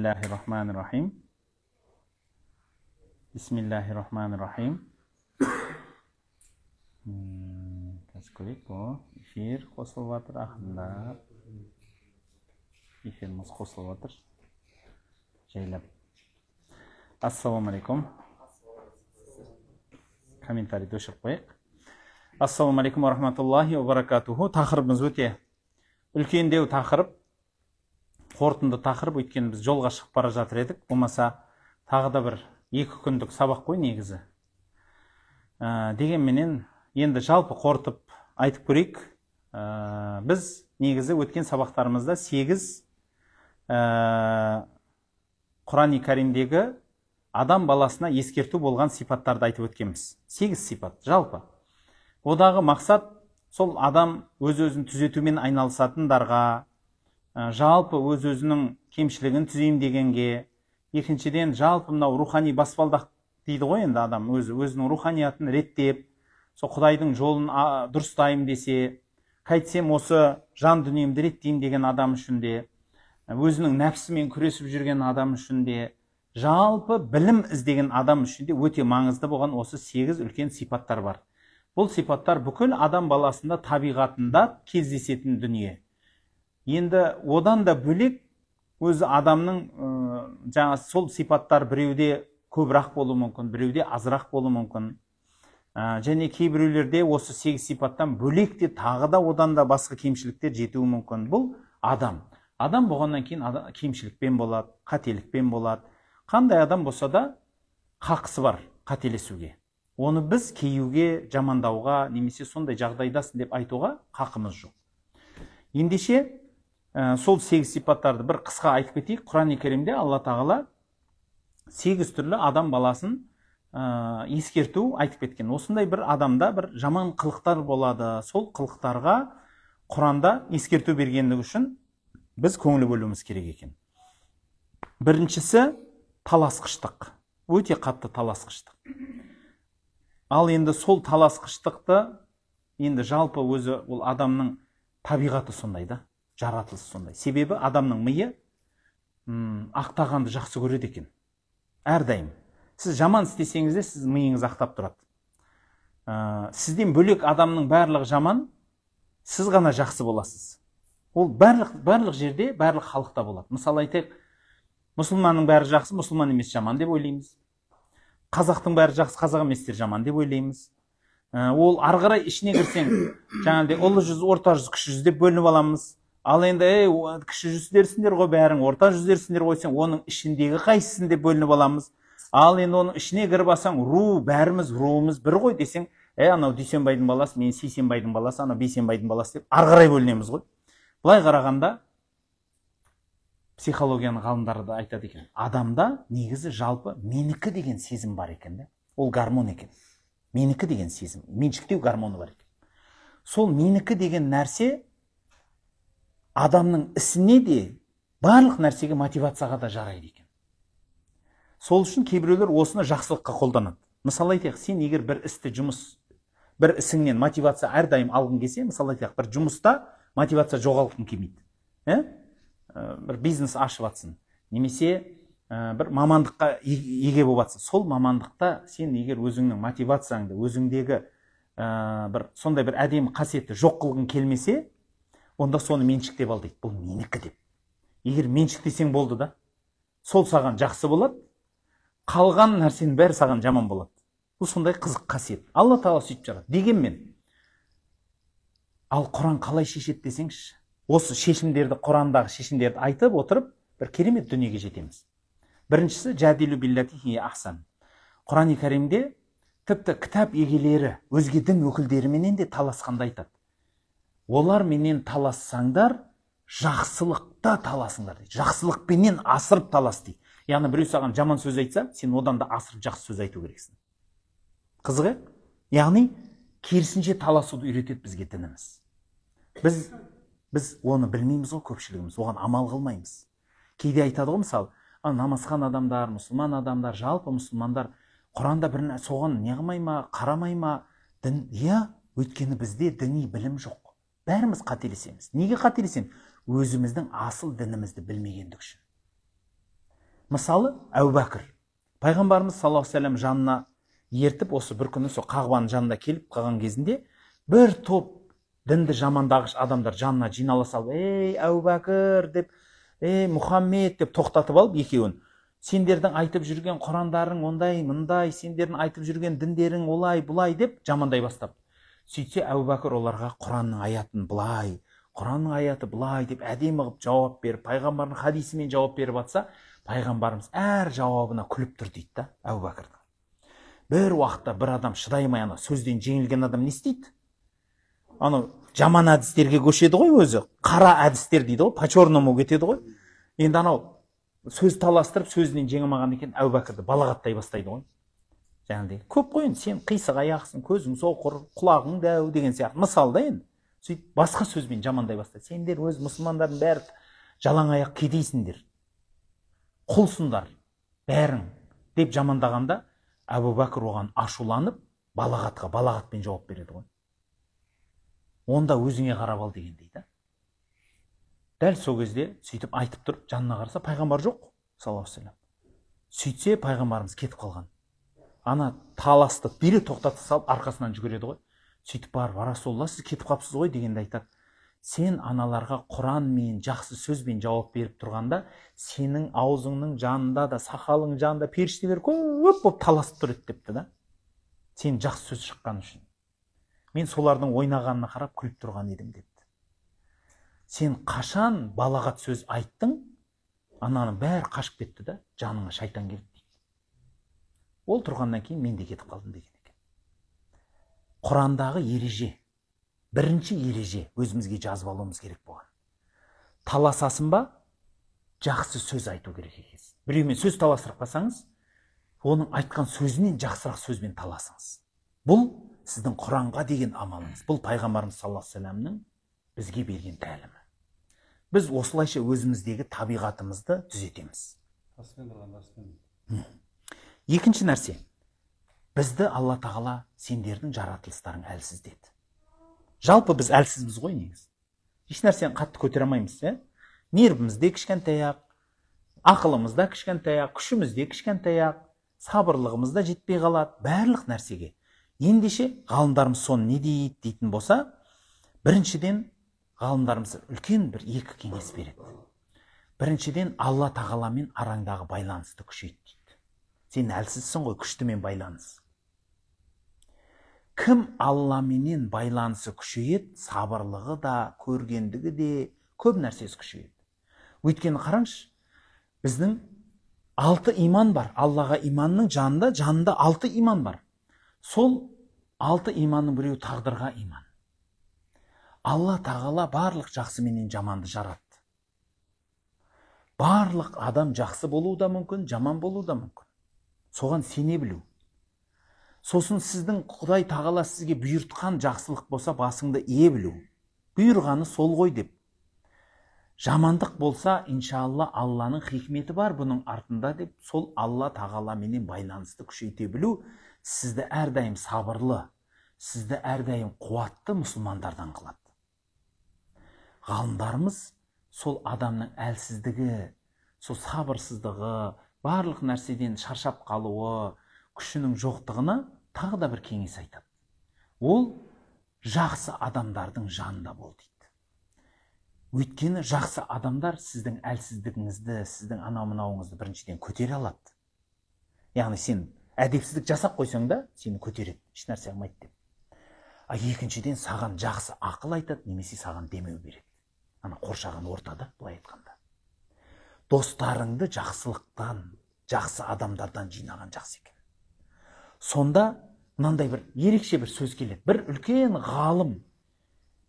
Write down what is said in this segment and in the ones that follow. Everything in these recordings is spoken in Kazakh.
Бисмиллахи-рахмани-рахим. Бисмиллахи-рахмани-рахим. Қазір көрейік, о, эфир қосылып жатыр ақырындап. Эфиріміз қосылып жатыр. Жайлап. Ассалаумағалейкум. Комментарийді өшіріп қояйық. Ассалаумағалейкум уа рахматуллахи уа баракатуху. Тақырыбымыз өте үлкендеу тақырып, қорытынды тақырып, өйткені біз жолға шығып бара жатыр едік. Болмаса тағы да бір 2 күндік сабақ қой негізі. Дегенменен енді жалпы қорытып айтып көрейік. Біз негізі өткен сабақтарымызда 8 Құран-и Каримдегі адам баласына ескерту болған сипаттарды айтып өткенбіз. 8 сипат жалпы. Одағы мақсат сол адам өз-өзін түзетумен айналысатындарға, жалпы өз-өзінің кемшілігін түзеймін дегенге, екіншіден жалпы мынау рухани баспалдақ дейді ғой, енді адам өзі өзінің руханиятын реттеп, сол Құдайдың жолын дұрыстаймын десе, қайтсем осы жан дүниемді реттеймін деген адам үшін де, өзінің нәпсімен күресіп жүрген адам үшін де, жалпы білім іздеген адам үшін де өте маңызды болған осы 8 үлкен сипаттар бар. Бұл сипаттар бүкіл адам баласында табиғатында кездесетін дүние. Енді одан да бөлек өзі адамның жаңа сол сипаттар біреуде көбірек болуы мүмкін, біреуде азырақ болуы мүмкін. Және кейбіреулерде осы 8 сипаттан бөлек те тағы да одан да басқа кемшіліктер жетуі мүмкін. Бұл адам. Адам болғаннан кейін кемшілікпен болады, қателікпен болады. Қандай адам болса да қақысы бар қателесуге. Оны біз кейуге, жамандауға, немесе сондай жағдайдасың деп айтуға қақымыз жоқ. Ендеше, сол 8 сипаттарды бір қысқа айтып кетейік. Құран-и Керимде Алла Тағала 8 түрлі адам баласын ескерту айтып кеткен. Осындай бір адамда бір жаман қылықтар болады. Сол қылықтарға Құранда ескерту бергендігі үшін біз көңіл бөлуіміз керек екен. Біріншісі таласқыштық. Өте қатты таласқыштық. Ал енді сол таласқыштықты енді жалпы өзі ол адамның табиғаты сондай да, жаратылысы сондай. Себебі адамның миы ақтағанды жақсы көреді екен. Әрдайым. Сіз жаман істесеңіз де, сіз миыңыз ақтап тұрады. Сізден бөлек адамның барлығы жаман, сіз ғана жақсы боласыз. Ол барлық жерде, барлық халықта болады. Мысалы айтайық, мұсылманның бәрі жақсы, мұсылман емес жаман деп ойлаймыз. Қазақтың бәрі жақсы, қазақ еместер жаман деп ойлаймыз. Ол ары қарай ішіне кірсең, жаңағыдай ұлы жүз, орта жүз, кіші жүз деп бөлініп аламыз. Ал енді, кіші жүздерсіңдер ғой бәрің, орта жүздерсіңдер ғой сен, оның ішіндегі қайсысын деп бөлініп аламыз. Ал енді оның ішіне кіріп алсаң, ру, бәріміз руымыз бір ғой десең, анау Дүйсенбайдың баласы, мен Сейсенбайдың баласы, анау Бейсенбайдың баласы деп ары қарай бөлінеміз ғой. Былай қарағанда психологияның ғалымдары да айтады екен, адамда негізі жалпы менікі деген сезім бар екен да. Ол гормон екен. Менікі деген сезім, меншіктеу гормоны бар екен. Сол менікі деген нәрсе адамның ісіне де, барлық нәрсеге мотивацияға да жарайды екен. Сол үшін кейбіреулер осыны жақсылыққа қолданады. Мысалы айтайық, сен егер бір істі жұмыс, бір ісіңнен мотивация әрдайым алғың келсе, мысалы айтайық, бір жұмыста мотивация жоғалтқың келмейді. Бір бизнес ашып атсын, немесе бір мамандыққа еге болып атсын. Сол мамандықта сен егер өзіңнің мотивацияңды, өзіңдегі бір сондай бір әдемі қасиетті жоқ қылғың келмесе, онда соны меншіктеп ал дейді. Бұл менікі деп. Егер меншіктесең болды да, сол саған жақсы болады, қалған нәрсенің бәрі саған жаман болады. Бұл сондай қызық қасиет. Алла Тағала сөйтіп жаратты. Дегенмен, ал Құран қалай шешеді десеңші, осы шешімдерді, Құрандағы шешімдерді айтып отырып, бір керемет дүниеге жетеміз. Біріншісі, жадилу биллати хия ахсан. Құран-и Каримде тіпті кітап егелері, өзге дін өкілдеріменен де таласқанды айтады. Олар менен талассаңдар, жақсылықта таласыңдар дейді. Жақсылықпенен асырып талас дейді. Яғни біреу саған жаман сөз айтса, сен одан да асырып жақсы сөз айту керексің. Қызық, яғни керісінше таласуды үйретеді бізге дініміз. Біз оны білмейміз ғой, көпшілігіміз, оған амал қылмаймыз. Кейде айтады ғой, мысалы, намазхан адамдар, мұсылман адамдар, жалпы мұсылмандар Құранда бір соған не қылмай ма, қарамай ма, дін, иә, өйткені бізде діни білім жоқ. Бәріміз қателесеміз. Неге қателесеміз? Өзіміздің асыл дінімізді білмегендік үшін. Мысалы, Әбу Бәкір. Пайғамбарымыз саллаллаху алейхи вассалам жанына ертіп, осы бір күні сол Қағбаның жанында келіп қалған кезінде бір топ дінді жамандағыш адамдар жанына жинала салып, ей, Әбу Бәкір деп, ей, Мұхаммед деп тоқтатып алып екеуін. Сендердің айтып жүрген құрандарың ондай, мындай, сендердің айтып жүрген діндерің олай, бұлай деп жамандай бастап. Сөйтсе, Әбу Бәкір оларға Құранның аятын былай, Құранның аяты былай деп әдемі қылып жауап беріп, пайғамбардың хадисімен жауап беріп атса, пайғамбарымыз әр жауабына күліп тұр дейді да Әбу Бәкірдің. Бір уақытта бір адам шыдай алмай, ана сөзден жеңілген адам не істейді? Анау жаман әдістерге көшеді ғой өзі, қара әдістер дейді ғой, по черному кетеді ғой. Енді анау сөз таластырып, сөзінен жеңе алмаған екен, Әбу Бәкірді балағаттай бастайды ғой. Жаңағыдай көп қой енді, сен қисық аяқсың, көзің соқыр, құлағың дәу деген сияқты мысал да енді. Сөйтіп басқа сөзбен жамандай бастайды. Сендер өз мұсылмандардың бәрі жалаң аяқ кедейсіңдер, құлсыңдар бәрің деп жамандағанда, Әбу Бәкір оған ашуланып, балағатқа балағатпен жауап береді ғой. Онда өзіңе қарап ал дегендей да. Дәл сол кезде сөйтіп айтып тұрып, жанына қараса, пайғамбар жоқ, саллаллаху алейхи вассалам. Сөйтсе, пайғамбарымыз кетіп қалған. Ана таласты дереу тоқтата салып, арқасынан жүгіреді ғой. Сөйтіп барып, Расулалла, сіз кетіп қалыпсыз ғой дегенде айтады. Сен аналарға Құранмен, жақсы сөзбен жауап беріп тұрғанда, сенің аузыңның жанында да, сақалың жанында періштелер көп болып таласып тұр еді депті да. Сен жақсы сөз шыққан үшін. Мен солардың ойнағанына қарап күліп тұрған едім депті. Сен қашан балағат сөз айттың, ананың бәрі қашып кетті да, жаныңа шайтан келді дейді. Ол тұрғаннан кейін мен де кетіп қалдым деген екен. Құрандағы ереже, бірінші ереже өзімізге жазып алуымыз керек болған. Таласасың ба, жақсы сөз айту керек екенсіз. Біреумен сөз таластырып қалсаңыз, оның айтқан сөзінен жақсырақ сөзбен таласыңыз. Бұл сіздің Құранға деген амалыңыз. Бұл пайғамбарымыз саллаллаху алейхи вассаламның бізге берген тәлімі. Біз осылайша өзіміздегі табиғатымызды түзетеміз. Таспен ұрған, таспен. Екінші нәрсе, бізді Алла Тағала сендердің жаратылыстарың әлсіз деді. Жалпы біз әлсізбіз ғой негізі. Еш нәрсені қатты көтере алмаймыз, ә? Нервіміз де кішкентай-ақ, ақылымыз да кішкентай-ақ, күшіміз де кішкентай-ақ, сабырлығымыз да жетпей қалады барлық нәрсеге. Ендеше ғалымдарымыз соны не дейді дейтін болса, біріншіден ғалымдарымыз үлкен бір екі кеңес береді. Біріншіден, Алла Тағаламен араңдағы байланысты күшейт дейді. Сен әлсізсің ғой, күштімен байланыс. Кім Алламенен байланысы күшейеді, сабырлығы да, көргендігі де, көп нәрсесі күшейеді. Өйткені қараңызшы, біздің 6 иман бар. Аллаға иманның жанында 6 иман бар. Сол 6 иманның біреуі тағдырға иман. Алла Тағала барлық жақсы менен жаманды жаратты. Барлық адам жақсы болуы да мүмкін, жаман болуы да мүмкін. Соған сене білу. Сосын сіздің Құдай Тағала сізге бұйыртқан жақсылық болса, басыңды ие білу. Бұйырғаны сол ғой деп. Жамандық болса, иншалла Алланың хикметі бар бұның артында деп, сол Алла Тағала менен байланысты күшейте білу, сізді әрдайым сабырлы, сізді әрдайым қуатты мұсылмандардан қылады. Ғалымдарымыз сол адамның әлсіздігі, сол сабырсыздығы, барлық нәрседен шаршап қалуы, күшінің жоқтығына тағы да бір кеңес айтады. Ол жақсы адамдардың жанында бол дейді. Өйткені жақсы адамдар сіздің әлсіздігіңізді, сіздің анау-мынауыңызды біріншіден көтере алады. Яғни сен әдепсіздік жасап қойсаң да, сені көтереді, еш нәрсе қылмайды деп. А екіншіден саған жақсы ақыл айтады, немесе саған демеу береді. Ана қоршаған ортада, былай айтқанда. Достарыңды жақсылықтан, жақсы адамдардан жинаған жақсы екен. Сонда мынандай бір ерекше бір сөз келеді. Бір үлкен ғалым,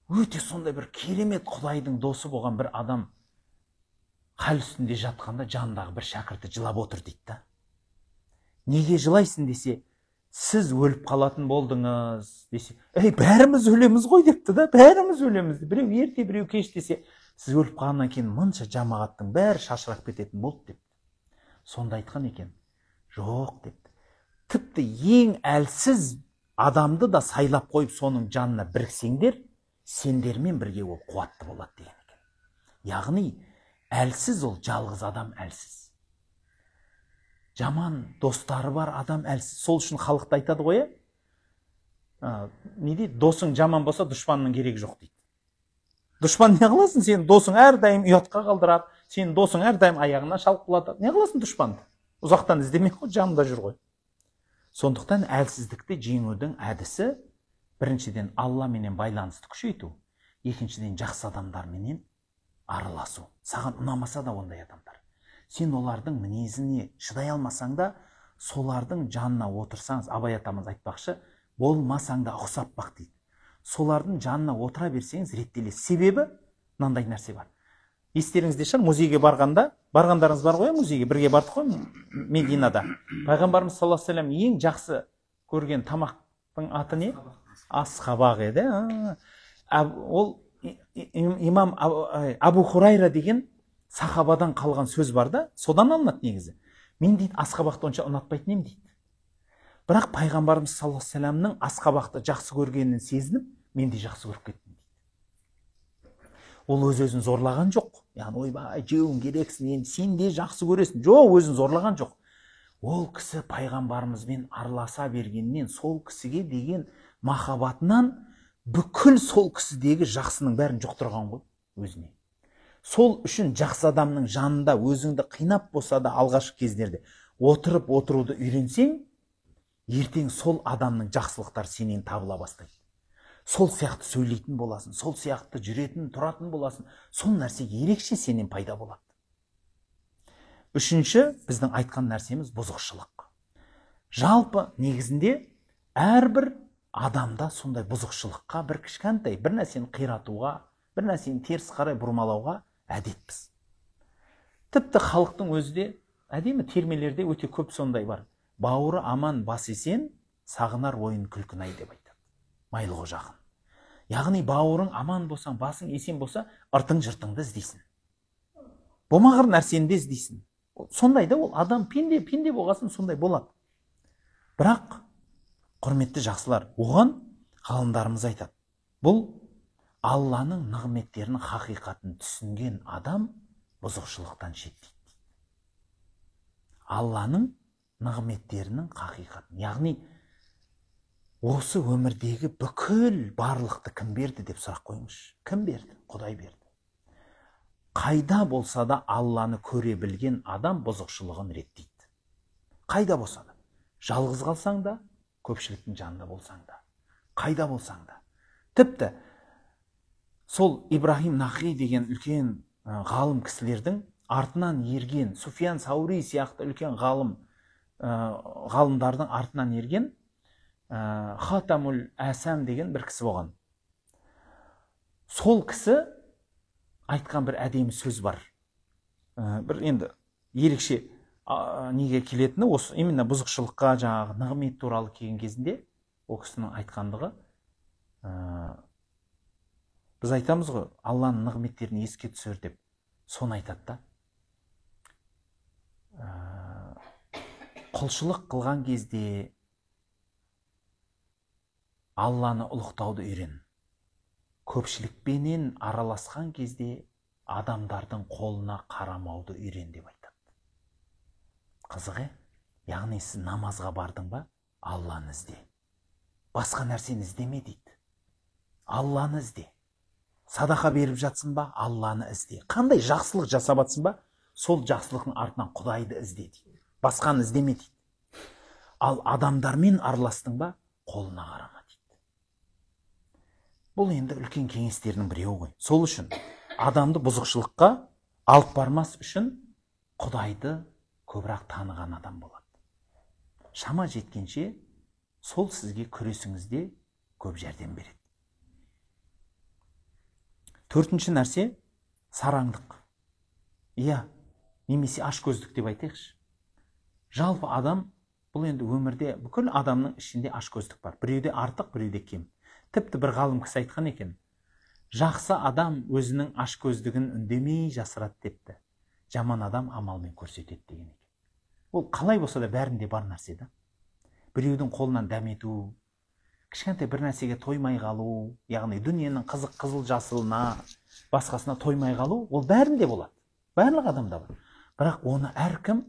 өте сондай бір керемет Құдайдың досы болған бір адам хал үстінде жатқанда жанындағы бір шәкірті жылап отыр дейді да. Неге жылайсың десе, сіз өліп қалатын болдыңыз десе, ей, бәріміз өлеміз ғой депті да, бәріміз өлеміз. Біреу ерте, біреу кеш десе, сіз өліп қалғаннан кейін мынша жамағаттың бәрі шашырап кететін болды депті. Сонда айтқан екен, жоқ депті. Тіпті ең әлсіз адамды да сайлап қойып, соның жанына біріксеңдер, сендермен бірге ол қуатты болады деген екен. Яғни әлсіз ол жалғыз адам әлсіз. Жаман достары бар адам әлсіз. Сол үшін халықта айтады ғой, не дейді? Досың жаман болса, дұшпанның керегі жоқ дейді. Дұшпан не қыласың? Сен досың әрдайым ұятқа қалдырады, сен досың әрдайым аяғына шалып құлатады. Не қыласың дұшпанды? Ұзақтан іздемей қой, жанында жүр ғой. Сондықтан әлсіздікті жеңудің әдісі біріншіден Алламенен байланысты күшейту, екіншіден жақсы адамдарменен араласу. Саған ұнамаса да ондай адамдар. Сен олардың мінезіне шыдай алмасаң да, солардың жанына отырсаңыз, Абай атамыз айтпақшы, болмасаң да ұқсап бақ дейді. Солардың жанына отыра берсеңіз реттелесіз. Себебі мынандай нәрсе бар. Естеріңізде шығар, музейге барғанда, барғандарыңыз бар ғой, музейге бірге бардық қой Мединада. Пайғамбарымыз саллаллаху алейхи вассалам ең жақсы көрген тамақтың аты не? Асқабақ еді. Ол имам Абу Хурайра деген сахабадан қалған сөз бар да, содан алынады негізі. Мен дейді асқабақты онша ұнатпайтын едім дейді. Бірақ пайғамбарымыз саллаллаху алейхи вассаламның асқабақты жақсы көргенін сезініп, мен де жақсы көріп кеттім дейді. Ол өз-өзін зорлаған жоқ. Яғни ойбай, жеуің керексің, енді сен де жақсы көресің. Жоқ, өзін зорлаған жоқ. Ол кісі пайғамбарымызбен араласа бергеннен, сол кісіге деген махаббатынан бүкіл сол кісідегі жақсының бәрін жұқтырған ғой өзіне. Сол үшін жақсы адамның жанында өзіңді қинап болса да алғашқы кездерде отырып отыруды үйренсең, ертең сол адамның жақсылықтары сенен табыла бастайды. Сол сияқты сөйлейтін боласың, сол сияқты жүретін, тұратын боласың. Сол нәрсе ерекше сенен пайда болады. Үшінші, біздің айтқан нәрсеміз бұзықшылық. Жалпы негізінде әрбір адамда сондай бұзықшылыққа бір кішкентай бір нәрсені қиратуға, бір нәрсені теріс қарай бұрмалауға әдетпіз. Тіпті халықтың өзі де әдемі термелерде өте көп сондай бар. Бауыры аман бас есен, сағынар ойын күлкін-ай деп айтады Майлықожа ақын. Яғни бауырың аман болсаң, басың есен болса, ыртың жыртыңды іздейсің. Болмағыр нәрсені де іздейсің. Сондай да ол адам пенде, пенде болғасын сондай болады. Бірақ құрметті жақсылар, оған ғалымдарымыз айтады. Бұл Алланың нығметтерінің хақиқатын түсінген адам бұзықшылықтан шеттейді. Алланың нығметтерінің хақиқатын, яғни осы өмірдегі бүкіл барлықты кім берді деп сұрақ қойыңызшы. Кім берді? Құдай берді. Қайда болса да Алланы көре білген адам бұзықшылығын реттейді. Қайда болса да. Жалғыз қалсаң да, көпшіліктің жанында болсаң да, қайда болсаң да. Тіпті сол Ибрахим Нахи деген үлкен ғалым кісілердің артынан ерген, Суфиян Саури сияқты үлкен ғалым, ғалымдардың артынан ерген Хатамул Әсам деген бір кісі болған. Сол кісі айтқан бір әдемі сөз бар. Бір енді ерекше неге келетіні осы именно бұзықшылыққа жаңағы нығмет туралы келген кезінде ол кісінің айтқандығы, біз айтамыз ғой Алланың нығметтерін еске түсір деп, соны айтады да. Құлшылық қылған кезде Алланы ұлықтауды үйрен. Көпшілікпенен араласқан кезде адамдардың қолына қарамауды үйрен деп айтады. Қызық, яғни сіз намазға бардың ба, Алланы ізде. Басқа нәрсені іздеме дейді. Алланы ізде. Садақа беріп жатсың ба, Алланы ізде. Қандай жақсылық жасап жатсың ба, сол жақсылықтың артынан Құдайды ізде дейді. Басқаны іздеме дейді. Ал адамдармен араластың ба, қолына қарама дейді. Бұл енді үлкен кеңестердің біреуі ғой. Сол үшін адамды бұзықшылыққа алып бармас үшін Құдайды көбірек таныған адам болады. Шама жеткенше сол сізге күресіңізде көп жәрдем береді. Төртінші нәрсе сараңдық. Иә, немесе ашкөздік деп айтайықшы. Жалпы адам, бұл енді өмірде бүкіл адамның ішінде ашкөздік бар. Біреуде артық, біреуде кем. Тіпті бір ғалым кісі айтқан екен, жақсы адам өзінің ашкөздігін үндемей жасырады депті. Жаман адам амалмен көрсетеді деген екен. Ол қалай болса да бәрінде бар нәрсе да. Біреудің қолынан дәмету, кішкентай бір нәрсеге тоймай қалу, яғни дүниенің қызық қызыл жасылына, басқасына тоймай қалу, ол бәрінде болады. Барлық адамда бар. Бірақ оны әркім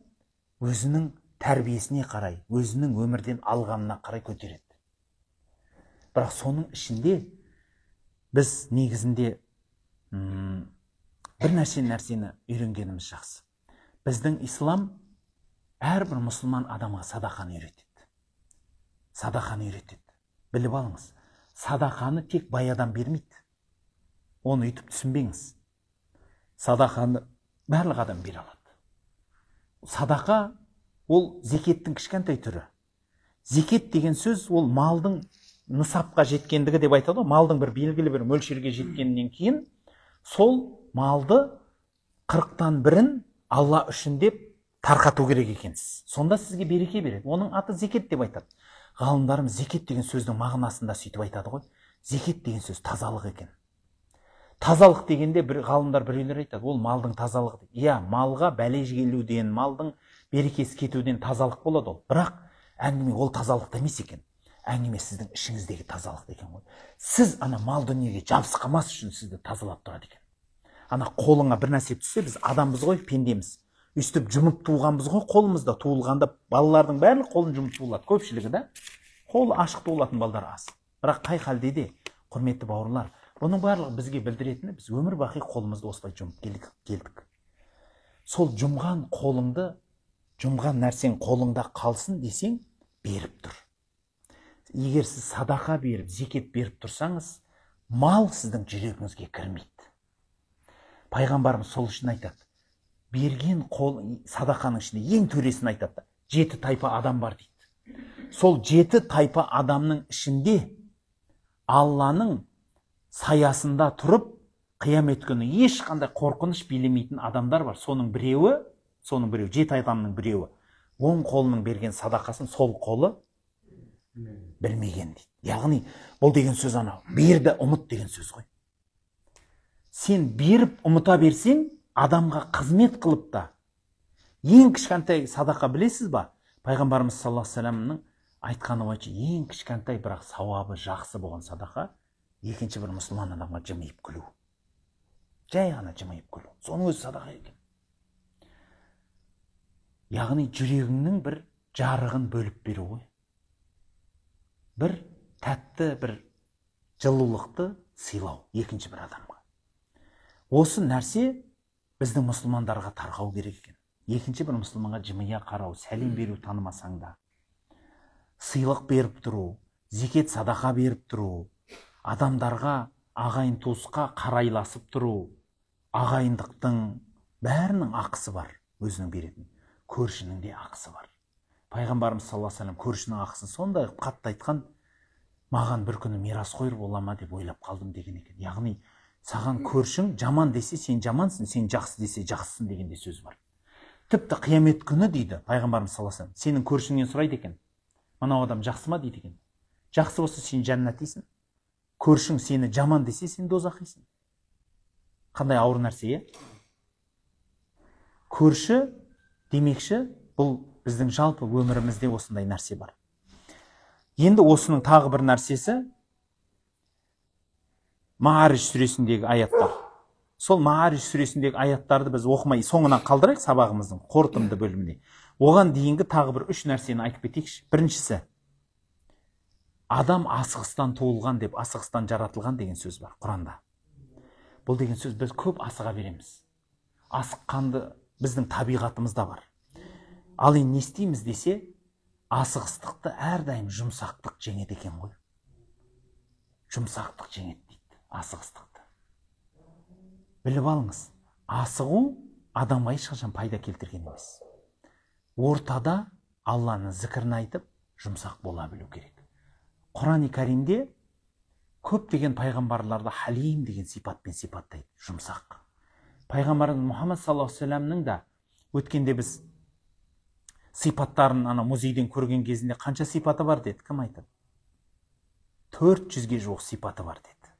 өзінің тәрбиесіне қарай, өзінің өмірден алғанына қарай көтереді. Бірақ соның ішінде біз негізінде бір нәрсені үйренгеніміз жақсы. Біздің ислам әрбір мұсылман адамға садақаны үйретеді. Садақаны үйретеді. Біліп алыңыз, садақаны тек бай адам бермейді. Оны өйтіп түсінбеңіз. Садақаны барлық адам бере алады. Садақа ол зекеттің кішкентай түрі. Зекет деген сөз ол малдың нысапқа жеткендігі деп айтады ғой. Малдың бір белгілі бір мөлшерге жеткеннен кейін сол малды 1/40 Алла үшін деп тарқату керек екенсіз. Сонда сізге береке береді. Оның аты зекет деп айтады. Ғалымдарым зекет деген сөздің мағынасында сөйтіп айтады ғой. Зекет деген сөз тазалық екен. Тазалық дегенде бір ғалымдар біреулер айтады, ол малдың тазалығы деп. Иә, малға бәле келуден, малдың берекесі кетуден тазалық болады ол. Бірақ әңгіме ол тазалықта емес екен. Әңгіме сіздің ішіңіздегі тазалық екен ғой. Сіз ана мал дүниеге жабысып қалмас үшін сізді тазалап тұрады екен. Ана қолыңа бір нәрсе түссе, біз адамбыз ғой, пендеміз. Өйстіп жұмып туғанбыз ғой, қолымызда туылғанда балалардың барлығы қолын жұмып туылады, көпшілігі да. Қолы ашық туылатын балдар аз. Бірақ қай халде де, құрметті бауырлар, бұның барлығы бізге білдіретіні, біз өмір бақи қолымызды осылай жұмып келдік. Сол жұмған қолыңды, жұмған нәрсең қолыңда қалсын десең, беріп тұр. Егер сіз садақа беріп, зекет беріп тұрсаңыз, мал сіздің жүрегіңізге кірмейді. Пайғамбарымыз сол үшін айтады. Берген қол садақаның ішінде ең төресін айтады. 7 тайпа адам бар дейді. Сол 7 тайпа адамның ішінде Алланың саясында тұрып, қиямет күні ешқандай қорқыныш билемейтін адамдар бар. Соның біреуі, 7 адамның біреуі, оң қолының берген садақасын сол қолы білмеген дейді. Яғни бұл деген сөз анау, берді ұмыт деген сөз ғой. Сен беріп ұмыта берсең, адамға қызмет қылып та, ең кішкентай садақа білесіз ба? Пайғамбарымыз саллаллаху алейхи вассаламның айтқаны бойынша ең кішкентай, бірақ сауабы жақсы болған садақа екінші бір мұсылман адамға жымиып күлу. Жай ғана жымиып күлу. Соның өзі садақа екен. Яғни жүрегіңнің бір жарығын бөліп беру ғой. Бір тәтті, бір жылулықты сыйлау екінші бір адамға. Осы нәрсе біздің мұсылмандарға тарқау керек екен. Екінші бір мұсылманға жымия қарау, сәлем беру танымасаң да, сыйлық беріп тұру, зекет садақа беріп тұру, адамдарға, ағайын туысқа қарайласып тұру, ағайындықтың бәрінің ақысы бар, өзінің беретін. Көршінің де ақысы бар. Пайғамбарымыз саллаллаху алейхи вассалам көршінің ақысын сондай қатты айтқан, маған бір күні мирасқор бола ма деп ойлап қалдым деген екен. Яғни саған көршің жаман десе сен жамансың, сен жақсы десе жақсысың деген де сөз бар. Тіпті қиямет күні дейді пайғамбарымыз саллаллаху алейхи вассалам, сенің көршіңнен сұрайды екен, мынау адам жақсы ма дейді екен. Жақсы болса сен жәннатисің, көршің сені жаман десе сен дозақисың. Қандай ауыр нәрсе, е? Көрші демекші, бұл біздің жалпы өмірімізде осындай нәрсе бар. Енді осының тағы бір нәрсесі Маарij сүресіндегі аяттар. Сол Маарij сүресіндегі аяттарды біз оқымай соңынан қалдырайық сабағымыздың қорытынды бөліміне. Оған дейінгі тағы бір 3 нәрсені айтып кетейікші. Біріншісі, адам асығыстан туылған деп, асығыстан жаратылған деген сөз бар Құранда. Бұл деген сөз біз көп асыға береміз. Асыққанды біздің табиғатымызда бар. Ал енді не істейміз десе, асығыстықты әрдайым жұмсақтық жеңеді екен ғой. Жұмсақтық жеңеді дейді, асығыстықты. Біліп алыңыз, асығу адамға ешқашан пайда келтірген емес. Ортада Алланың зікірін айтып, жұмсақ бола білу керек. Құран-и Кәрімде көптеген пайғамбарларды халим деген сипатпен сипаттайды, жұмсақ. Пайғамбарымыз Мұхаммад саллаллаху алейхи вассаламның да өткенде біз сипаттарын ана музейден көрген кезінде қанша сипаты бар деді, кім айтады? 400-ге жуық сипаты бар деді.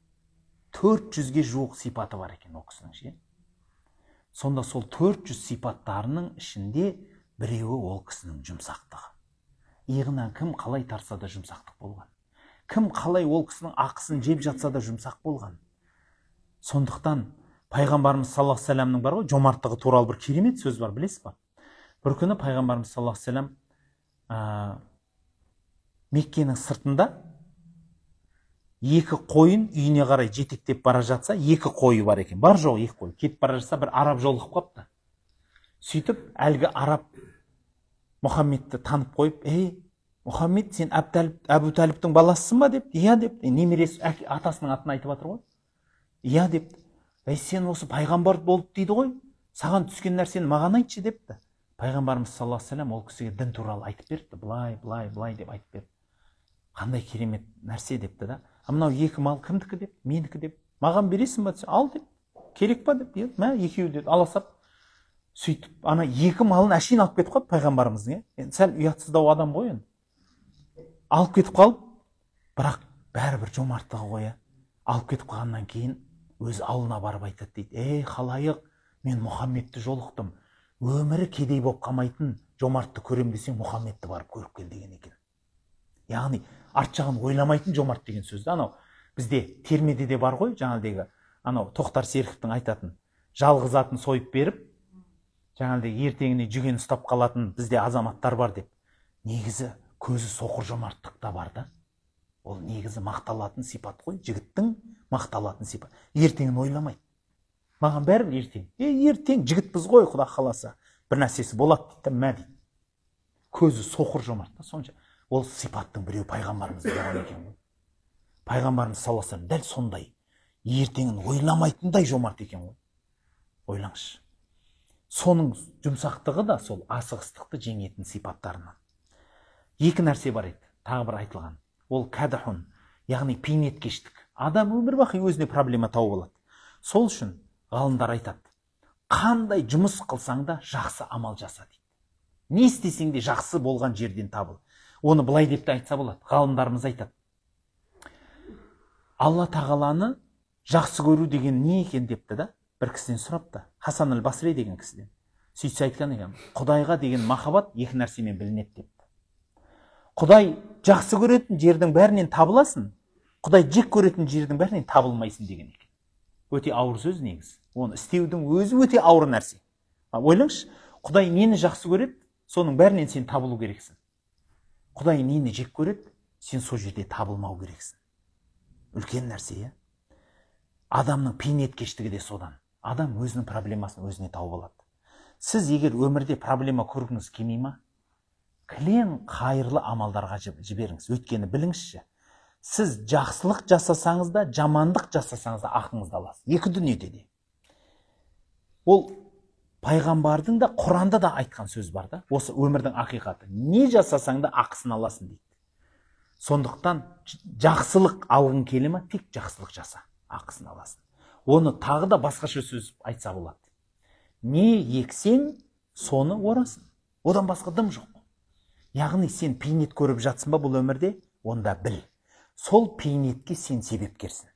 400-ге жуық сипаты бар екен ол кісінің ше. Сонда сол 400 сипаттарының ішінде біреуі ол кісінің жұмсақтығы. Иығынан кім қалай тартса да жұмсақтық болған. Кім қалай ол кісінің ақысын жеп жатса да жұмсақ болған. Сондықтан пайғамбарымыз саллаллаху алейхи вассаламның бар ғой, жомарттығы туралы бір керемет сөз бар, білесіз ба? Бір күні пайғамбарымыз саллаллаху алейхи вассалам Меккенің сыртында екі қойын үйіне қарай жетектеп бара жатса, екі қойы бар екен. Бар жоқ екі қой. Кетіп бара жатса, бір араб жолығып қапты. Сөйтіп әлгі араб Мұхаммедті танып қойып, «Ей, Мұхаммед, сен Әбу Тәліптің баласысың ба?» деп. «Иә» деп. Немересі атасының атын айтып жатыр ғой. «Иә» деп. «Ей, сен осы пайғамбар болып дейді ғой, саған түскен нәрсені маған айтшы» депті. Пайғамбарымыз саллаллаху алейхи вассалам ол кісіге дін туралы айтып беріпті. Былай, былай, былай деп айтып берді. Қандай керемет нәрсе депті да. А мынау екі мал кімдікі деп? Менікі деп. Маған бересің ба десе, ал деп. Керек па деп. Мә, екеуі деді. Ала сап. Сөйтіп, ана екі малын әшейін алып кетіп қалды пайғамбарымыздың. Енді сәл ұятсыздау адам ғой енді. Алып кетіп қалып, бірақ бәрібір жомарттығы ғой. Алып кетіп қалғаннан кейін өз ауылына барып айтады дейді. Ей, халайық, мен Мұхаммедті жолықтым. Өмірі кедей болып қалмайтын жомартты көрем десең, Мұхаммедті барып көріп кел деген екен. Яғни арт жағын ойламайтын жомарт деген сөзді. Анау бізде термеде де бар ғой, жаңағыдегі анау Тоқтар Серіковтің айтатын, жалғыз атын сойып беріп, жаңағыдегі ертеңіне жүген ұстап қалатын бізде азаматтар бар деп. Негізі көзі соқыр жомарттық та бар да. Ол негізі мақталатын сипат қой, жігіттің мақталатын сипат. Ертеңін ойламайды. Маған бәрібір ертең. Ертең жігітпіз ғой, Құда қаласа. Бір нәрсесі болады дейді, мә дейді. Көзі соқыр жомарт та сонша. Ол сипаттың біреуі пайғамбарымыз болған екен ғой. Пайғамбарымыз саллаллаху алейхи вассалам дәл сондай ертеңін ойламайтындай жомарт екен ғой. Ойлаңызшы. Соның жұмсақтығы да сол асығыстықты жеңетін сипаттарынан. Екі нәрсе бар еді, тағы бір айтылған. Ол кәдіхун, яғни бейнеткештік. Адам өмір бақи өзіне проблема тауып алады. Сол үшін ғалымдар айтады, қандай жұмыс қылсаң да жақсы амал жаса дейді. Не істесең де жақсы болған жерден табыл. Оны былай деп те айтса болады. Ғалымдарымыз айтады. Алла тағаланы жақсы көру деген не екен депті да, бір кісіден сұрапты. Хасан әл-Басри деген кісіден. Сөйтсе айтқан екен, Құдайға деген махаббат екі нәрсемен білінеді депті. Құдай жақсы көретін жердің бәрінен табыласың, Құдай жек көретін жердің бәрінен табылмайсың деген екен. Өте ауыр сөз негізі. Оны істеудің өзі өте ауыр нәрсе. Ойлаңызшы, Құдай нені жақсы көреді, соның бәрінен сен табылу керексің. Құдай нені жек көреді, сен сол жерде табылмау керексің. Үлкен нәрсе, иә? Адамның бейнеткештігі де содан. Адам өзінің проблемасын өзіне тауып алады. Сіз егер өмірде проблема көргіңіз келмей ма? Кілең қайырлы амалдарға жіберіңіз. Өйткені біліңізші, сіз жақсылық жасасаңыз да, жамандық жасасаңыз да ақыңызды аласыз. Екі дүниеде де. Ол пайғамбардың да, Құранда да айтқан сөз бар да. Осы өмірдің ақиқаты. Не жасасаң да ақысын аласың дейді. Сондықтан жақсылық алғың келе ма, тек жақсылық жаса, ақысын аласың. Оны тағы да басқаша сөз айтса болады. Не ексең, соны орасың. Одан басқа дым жоқ. Яғни сен бейнет көріп жатсың ба бұл өмірде, онда біл. Сол бейнетке сен себепкерсің.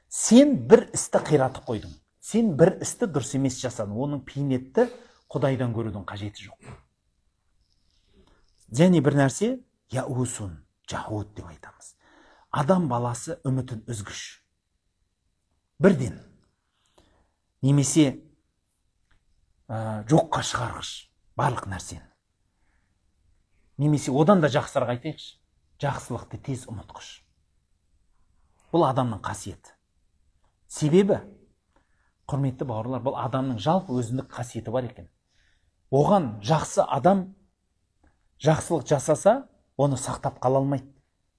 Сен бір істі қиратып қойдың. Сен бір істі дұрыс емес жасадың. Оның бейнетті Құдайдан көрудің қажеті жоқ. Және бір нәрсе, яусун, жахуд деп айтамыз. Адам баласы үмітін үзгіш. Бірден. Немесе жоққа шығарғыш барлық нәрсені. Немесе одан да жақсырақ айтайықшы, жақсылықты тез ұмытқыш. Бұл адамның қасиеті. Себебі, құрметті бауырлар, бұл адамның жалпы өзіндік қасиеті бар екен. Оған жақсы адам жақсылық жасаса, оны сақтап қала алмайды.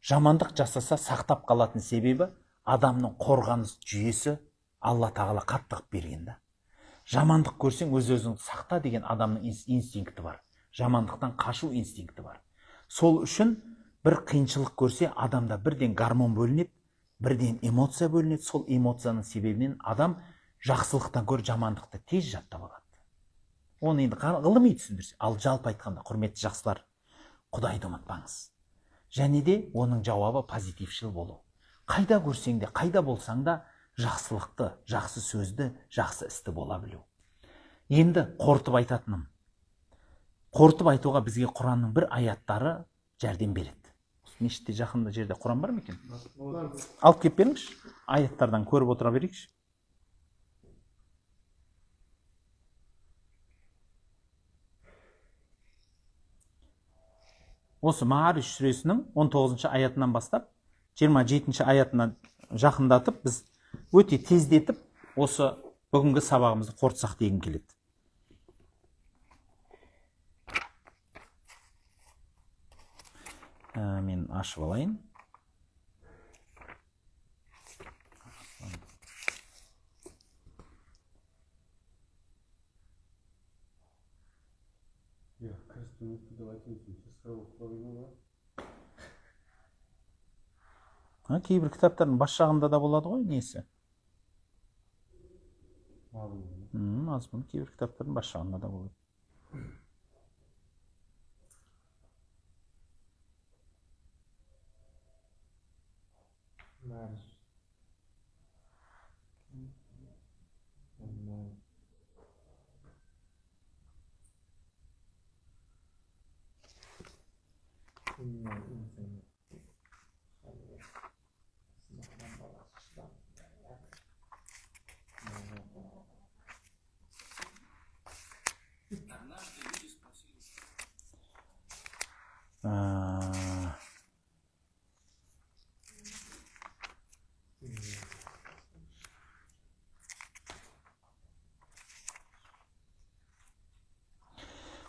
Жамандық жасаса, сақтап қалатын себебі адамның қорғаныс жүйесі Алла тағала қатты қылып берген да. Жамандық көрсең өз өзіңді сақта деген адамның инстинкті бар. Жамандықтан қашу инстинкті бар. Сол үшін бір қиыншылық көрсе, адамда бірден гормон бөлінеді, бірден эмоция бөлінеді. Сол эмоцияның себебінен адам жақсылықтан гөрі жамандықты тез жаттап алады. Оны енді ғылыми түсіндірсе, ал жалпы айтқанда, құрметті жақсылар, Құдайды ұмытпаңыз. Және де оның жауабы позитившіл болу. Қайда көрсең де, қайда болсаң да жақсылықты, жақсы сөзді, жақсы істі бола білу. Енді қорытып айтатыным. Қорытып айтуға бізге Құранның бір аяттары жәрдем береді. Мешітте жақында жерде Құран бар ма екен? Алып келіп беріңізші. Аяттардан көріп отыра берейікші. Осы Маариш сүресінің 19 аятынан бастап 27 аятына жақындатып, біз өте тездетіп осы бүгінгі сабағымызды қорытсақ дегім келеді. Мен ашып алайын. Кейбір кітаптардың бас жағында да болады ғой несі? Мазмұны кейбір кітаптардың бас жағында да болады.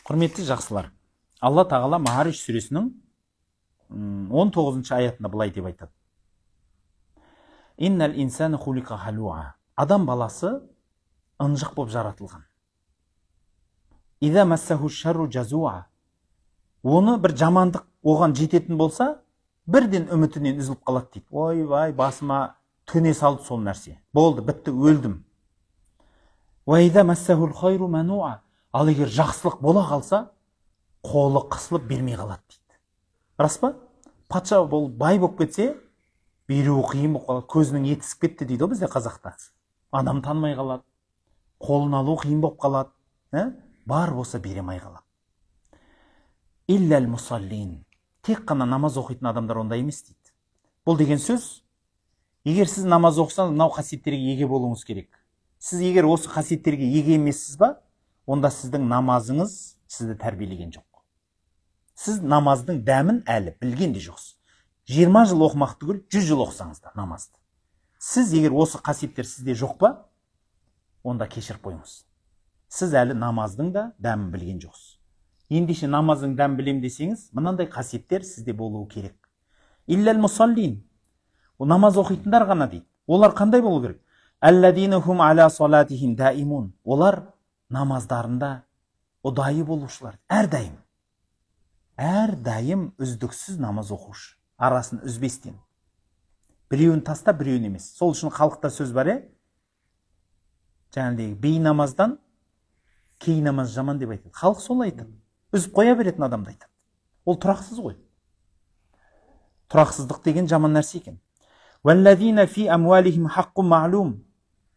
Құрметті жақсылар, Алла Тағала Маариш сүресінің 19 аятында былай деп айтады. Иннал инсана хулика халуа. Адам баласы ынжық болып жаратылған. Иза массаху шарру жазуа. Оны бір жамандық оған жететін болса, бірден үмітінен үзіліп қалады дейді. Ойбай, басыма төне салды сол нәрсе. Болды, бітті, өлдім. Уа иза массахул хайру мануа. Ал егер жақсылық бола қалса, қолы қысылып бермей қалады дейді. Рас па? Патша болып бай болып кетсе, беруі қиын болып қалады. Көзінің еті ісіп кетті дейді ғой бізде қазақта. Адам танымай қалады. Қолын алу қиын болып қалады. Бар болса бере алмай қалады. Илләл мусаллин. Тек қана намаз оқитын адамдар ондай емес дейді. Бұл деген сөз, егер сіз намаз оқысаңыз, мынау қасиеттерге еге болуыңыз керек. Сіз егер осы қасиеттерге еге емессіз ба, онда сіздің намазыңыз сізді тәрбиелеген жоқ. Сіз намаздың дәмін әлі білген де жоқсыз. 20 жыл оқымақ түгіл, 100 жыл оқысаңыз да намазды. Сіз егер осы қасиеттер сізде жоқ па, онда кешіріп қойыңыз. Сіз әлі намаздың да дәмін білген жоқсыз. Ендеше намаздың дәмін білем десеңіз, мынандай қасиеттер сізде болуы керек. Илләл мусаллин. Ол намаз оқитындар ғана дейді. Олар қандай болу керек? Әлләдина хум аля салатихим даимун. Олар намаздарында ұдайы болушылар. Әрдайым. Әрдайым үздіксіз намаз оқушы. Арасын үзбестен. Біреуін таста, біреуін емес. Сол үшін халықта сөз бар, жаңағыдегі бей намаздан кей намаз жаман деп айтады. Халық солай айтады. Үзіп қоя беретін адамды айтады. Ол тұрақсыз ғой. Тұрақсыздық деген жаман нәрсе екен. Уәлләзина фи амуалихим хаққун маълум.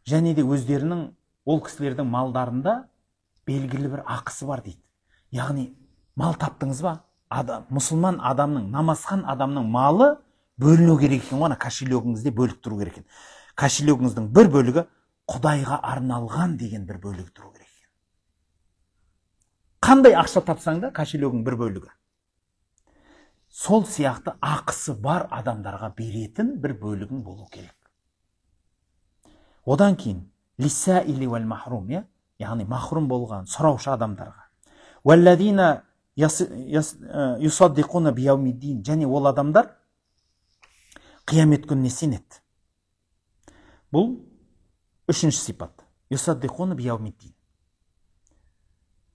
Және де өздерінің, ол кісілердің малдарында белгілі бір ақысы бар дейді. Яғни мал таптыңыз ба? Адам, мұсылман адамның, намазхан адамның малы бөліну керек екен ғой, ана кошелегіңізде бөліп тұру керек екен. Кошелегіңіздің бір бөлігі Құдайға арналған деген бір бөлігі тұру керек екен. Қандай ақша тапсаң да кошелегің бір бөлігі. Сол сияқты ақысы бар адамдарға беретін бір бөлігің болу керек. Одан кейін лиссаили уәл махрум, яғни махрум болған сұраушы адамдарға. Уәлләзина юсаддиқуна бияумиддин, және ол адамдар қиямет күніне сенеді. Бұл үшінші сипат. Юсаддиқуна бияумиддин.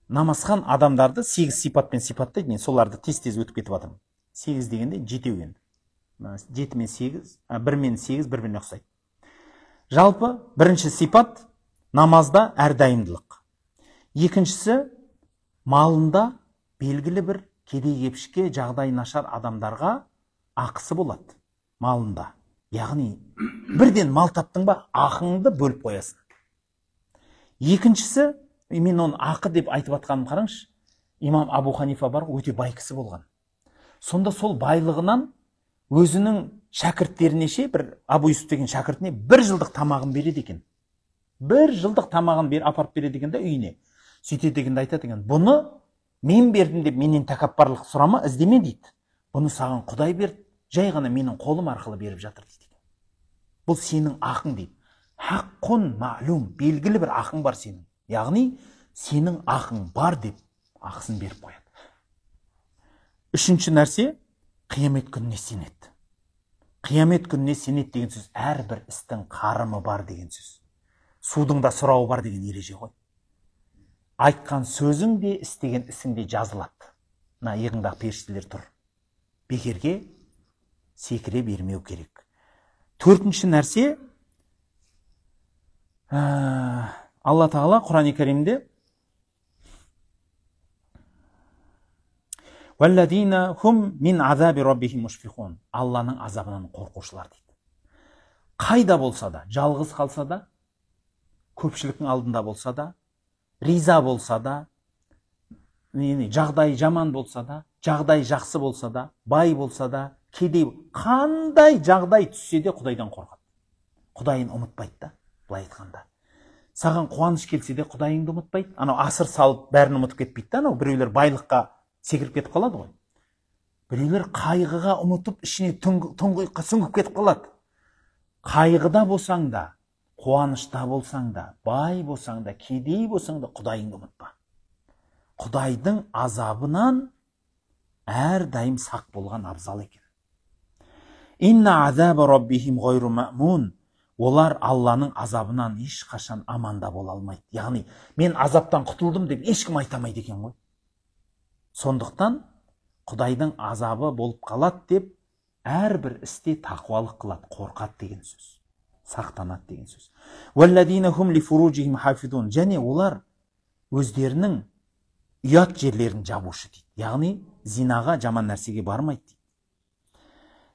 Намазхан адамдарды 8 сипатпен сипаттайды. Мен соларды тез-тез өтіп кетіп жатырмын. 8 дегенде жетеу енді. 7 мен 8, 1 мен 8 бір-біріне ұқсайды. Жалпы бірінші сипат намазда әрдайымдылық. Екіншісі малында белгілі бір кедей-кепшікке, жағдайы нашар адамдарға ақысы болады малында. Яғни бірден мал таптың ба, ақыңды бөліп қоясың. Екіншісі, мен оны ақы деп айтып атқаным қараңызшы, имам Абу Ханифа бар, өте бай кісі болған. Сонда сол байлығынан өзінің шәкірттеріне ше, бір Абу Юсуф деген шәкіртіне бір жылдық тамағын береді екен. Бір жылдық тамағын апарып береді екен да үйіне. Сөйтеді екен де айтады екен, бұны Мен бердім деп менен тәкаппарлық сұрама, іздеме дейді. Бұны саған Құдай берді, жай ғана менің қолым арқылы беріп жатыр дейді. Бұл сенің ақың дейді. Хаққун мa'лум, белгілі бір ақың бар сенің. Яғни сенің ақың бар деп ақысын беріп қояды. Үшінші нәрсе, қиямет күніне сенеді. Қиямет күніне сенеді деген сөз әрбір істің қарымы бар деген сөз. Судың да сұрауы бар деген ереже ғой. Айтқан сөзің де, істеген ісің де жазылады. Мына иығыңдағы періштелер тұр. Бекерге секіре бермеу керек. Төртінші нәрсе, Алла Тағала Құран-ы Кәрімде «Уәлләдина хум мин азаби раббихим мушфиқун». Алланың азабынан қорқушылар дейді. Қайда болса да, жалғыз қалса да, көпшіліктің алдында болса да, риза болса да, жағдай жаман болса да, жағдай жақсы болса да, бай болса да, кедей, қандай жағдай түссе де Құдайдан қорқады. Құдайын ұмытпайды да, былай айтқанда. Саған қуаныш келсе де Құдайыңды ұмытпайды. Анау асыр салып бәрін ұмытып кетпейді да, анау біреулер байлыққа секіріп кетіп қалады ғой. Біреулер қайғыға ұмытып, ішіне тұңғиыққа сүңгіп кетіп қалады. Қайғыда болсаң да, қуанышта болсаң да, бай болсаң да, кедей болсаң да Құдайыңды ұмытпа. Құдайдың азабынан әрдайым сақ болған абзал екен. Инна азаба раббихим ғайру мәмун. Олар Алланың азабынан ешқашан аманда бола алмайды. Яғни, мен азаптан құтылдым деп ешкім айта алмайды екен ғой. Сондықтан Құдайдың азабы болып қалады деп әрбір істе тақуалық қылады, қорқады деген сөз. Сақтанады деген сөз. Уәлләдина хум ли фуружихим хафизун. Және олар өздерінің ұят жерлерін жабушы дейді. Яғни зинаға, жаман нәрсеге бармайды дейді.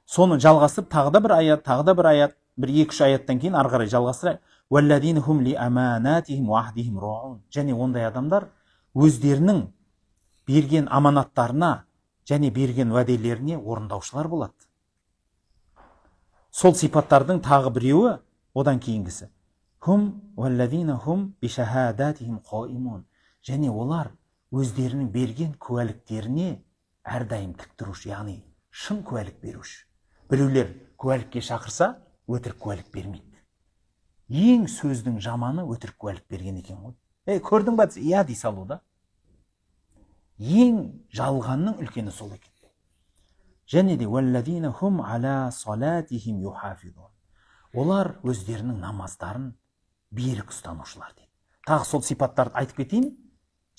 Соны жалғастырып тағы да бір аят, тағы да бір аят, бір екі-үш аяттан кейін ары қарай жалғастырайық. Уәлләдина хум ли аманатихим уа ахдихим раун. Және ондай адамдар өздерінің берген аманаттарына және берген уәделеріне орындаушылар болады. Сол сипаттардың тағы біреуі, одан кейінгісі. Хум уәлләдина хум бишахадатихим қаимун. Және олар өздерінің берген куәліктеріне әрдайым тік тұрушы, яғни шын куәлік беруші. Біреулер куәлікке шақырса, өтірік куәлік бермейді. Ең сөздің жаманы өтірік куәлік берген екен ғой. Ей, көрдің ба? Иә дей салу да. Ең жалғанның үлкені сол екен. Және де уәлләдина хум аля салатихим юхафизун. Олар өздерінің намаздарын берік ұстанушылар дейді. Тағы сол сипаттарды айтып кетейін.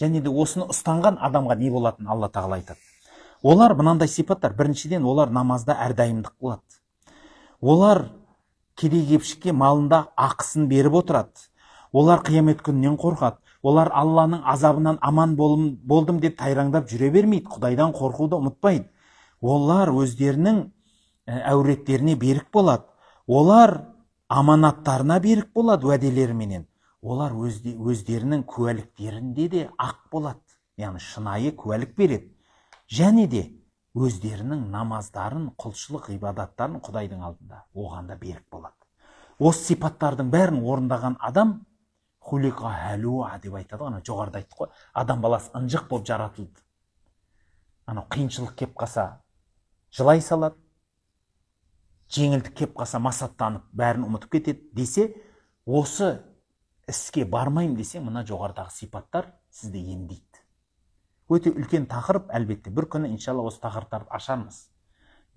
Және де осыны ұстанған адамға не болатынын Алла Тағала айтады. Олар мынандай сипаттар. Біріншіден, олар намазда әрдайымдық қылады. Олар кедей кепшікке малында ақысын беріп отырады. Олар қиямет күнінен қорқады. Олар Алланың азабынан аман болдым деп тайраңдап жүре бермейді. Құдайдан қорқуды ұмытпайды. Олар өздерінің әуреттеріне берік болады. Олар аманаттарына берік болады уәделеріменен. Олар өздерінің куәліктерінде де ақ болады. Яғни шынайы куәлік береді. Және де өздерінің намаздарын, құлшылық ғибадаттарын Құдайдың алдында оған да берік болады. Осы сипаттардың бәрін орындаған адам хулиқа халуа деп айтады ғой, ана жоғарыда айттық қой, адам баласы ынжық болып жаратылды. Анау қиыншылық кеп қалса жылай салады, жеңілдік кеп қалса масаттанып бәрін ұмытып кетеді десе, осы іске бармаймын десе, мына жоғарыдағы сипаттар сізді емдейді. Өте үлкен тақырып, әлбетте, бір күні иншалла осы тақырыптарды ашармыз.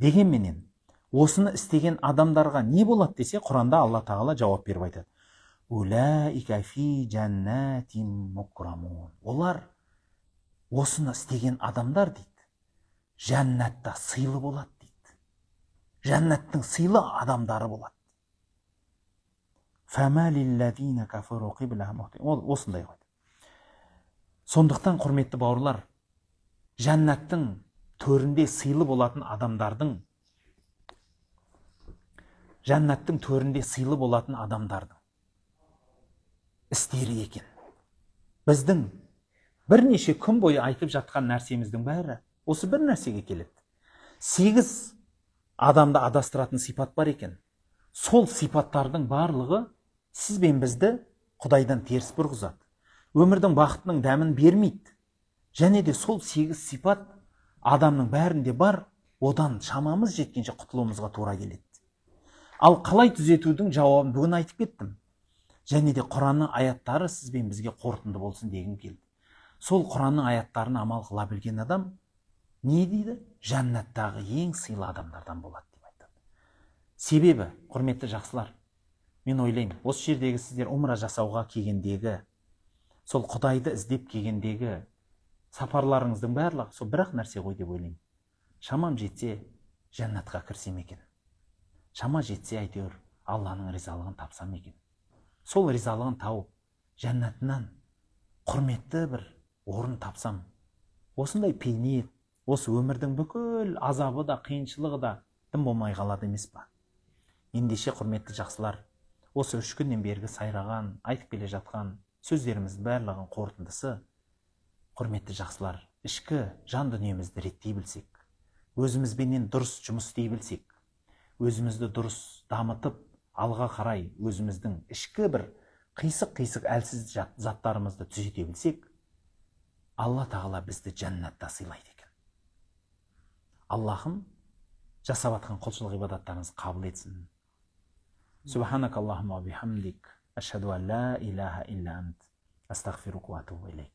Дегенменен, осыны істеген адамдарға не болады десе, Құранда Алла Тағала жауап беріп айтады. Улаика фи жаннатин мукрамун. Олар осыны істеген адамдар дейді, жәннатта сыйлы болады дейді. Жәннаттың сыйлы адамдары болады. Фама лиллазина кафару қиблаха мухтин. Ол осындай ғой. Сондықтан, құрметті бауырлар, жәннаттың төрінде сыйлы болатын адамдардың, жәннаттың төрінде сыйлы болатын адамдардың істері екен. Біздің бірнеше күн бойы айтып жатқан нәрсеміздің бәрі осы бір нәрсеге келеді. 8 адамды адастыратын сипат бар екен. Сол сипаттардың барлығы сіз бен бізді Құдайдан теріс бұрғызады. Өмірдің бақытының дәмін бермейді. Және де сол 8 сипат адамның бәрінде бар, одан шамамыз жеткенше құтылуымызға тура келеді. Ал қалай түзетудің жауабын бүгін айтып кеттім. Және де Құранның аяттары сізбен бізге қорытынды болсын дегім келді. Сол Құранның аяттарын амал қыла білген адам не дейді? Жәннаттағы ең сыйлы адамдардан болады деп айтады. Себебі, құрметті жақсылар, мен ойлаймын, осы жердегі сіздер умра жасауға келгендегі, сол Құдайды іздеп келгендегі сапарларыңыздың барлығы сол бір-ақ нәрсе ғой деп ойлаймын. Шамам жетсе, жәннатқа кірсем екен. Шама жетсе, әйтеуір Алланың ризалығын тапсам екен. Сол ризалығын тауып, жәннатынан құрметті бір орын тапсам, осындай бейнет, осы өмірдің бүкіл азабы да, қиыншылығы да дым болмай қалады емес па? Ендеше, құрметті жақсылар, осы 3 күннен бергі сайраған, айтып келе жатқан сөздеріміздің барлығының қорытындысы, құрметті жақсылар, ішкі жан дүниемізді реттей білсек, өзімізбенен дұрыс жұмыс істей білсек, өзімізді дұрыс дамытып, алға қарай өзіміздің ішкі бір қисық-қисық әлсіз заттарымызды түзете білсек, Алла тағала бізді жәннатта сыйлайды екен. Аллахым жасап атқан құлшылық ғибадаттарыңызды қабыл етсін. Субханакаллахумма бихамдик, ашхаду ан ла илаха илля ант, астағфирука ва атубу илейк.